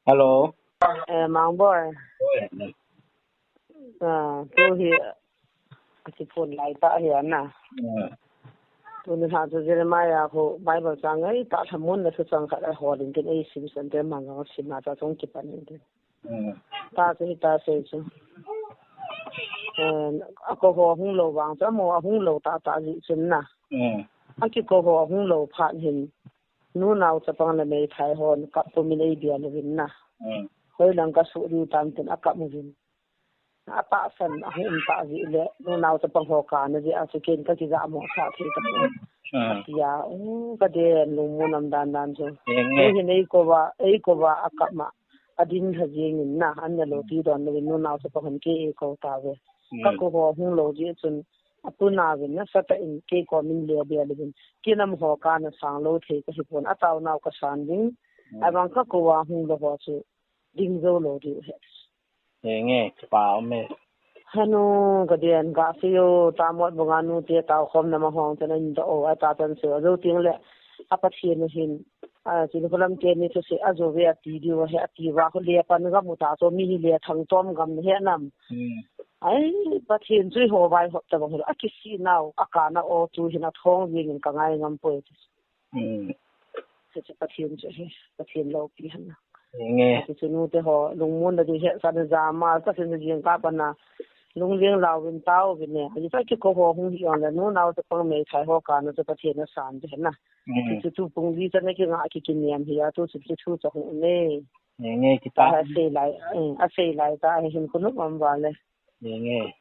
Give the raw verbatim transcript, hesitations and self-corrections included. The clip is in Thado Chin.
Hello. Eh, Mangboi. Oi. Ah, tu hi, akiphone lai ta hi ana. Ah. Tuni ha chu Jeremiah khu Bible chang ngaitah lhamon na thuchang khat ahol in tin, ei sim san te mang sim na cha chung kipan in tin. Mm. Ta chu hita sei chu. Eh, akou ho hung lou vang chu, amaho ahung lou tahtah jeh chun na. Mm. Akikou ho ahung lou phat hin, nunao chapang le meithai hon kap pum in ei bia uvin na. Mm. Hoilang kasuh diu tam tin akap uvin. Atahsan ahung um tah jeh le, nunao chapang ho kana jeh a chu ken kakija mo sa thei tapon. Ah. Atia, um, kaden lungmon um dan dan chu. Eng e. Tuhin eikou va, eikou va akap ma. Adin lha jeng in na, an nalou ti don louvin nunao chapang hon kei eikou tauve. Hmm. Kakou ho hung lou jeh chun, apu nauvin nasatah in kei kom in le bia louvin. Ken amaho kana sang lou thei kahi pon, ataonau kasan ding. Hmm. Ahivang kakou a hung lou ho chu, ding jou lou diu ahi. Eng e, kipa um e. Hanu, kaden, kasei o, Tamot bunga nute taokhomna ma hong chan in do o, ata chan sei o, ajou teng le, a Pathen u hin, a, Chilkholam teni thusei, ajou ve ati diu ahi, ati va, khu le pan gam u ta chu, mi hi le thangtom gam ahi nam. Hmm. Ai, Pathen chu eiho vaihop tabang hilou, akisih nau, akana o, tuhin athong jeng in kangai ngam poi. Hmm. Hiche Pathen chu hi, Pathen loupi ahi na. Eng e. Hiche nute ho, lungmon na ding hi, sa na jama, sa sin na jing ka pa na, lungling lauvin tauvin e. Hiche kikou ho hung hi ong le, nunao chapang meithai ho kana chu Pathen asan ding ahi na. Hmm. Hiche tu pung li chan a kinga kikinem hi a, tu chu chu chu hung ne. Eng e, kipa. Ta asei lai, eh, asei lai ta, hin kunu mam va le. Eng e.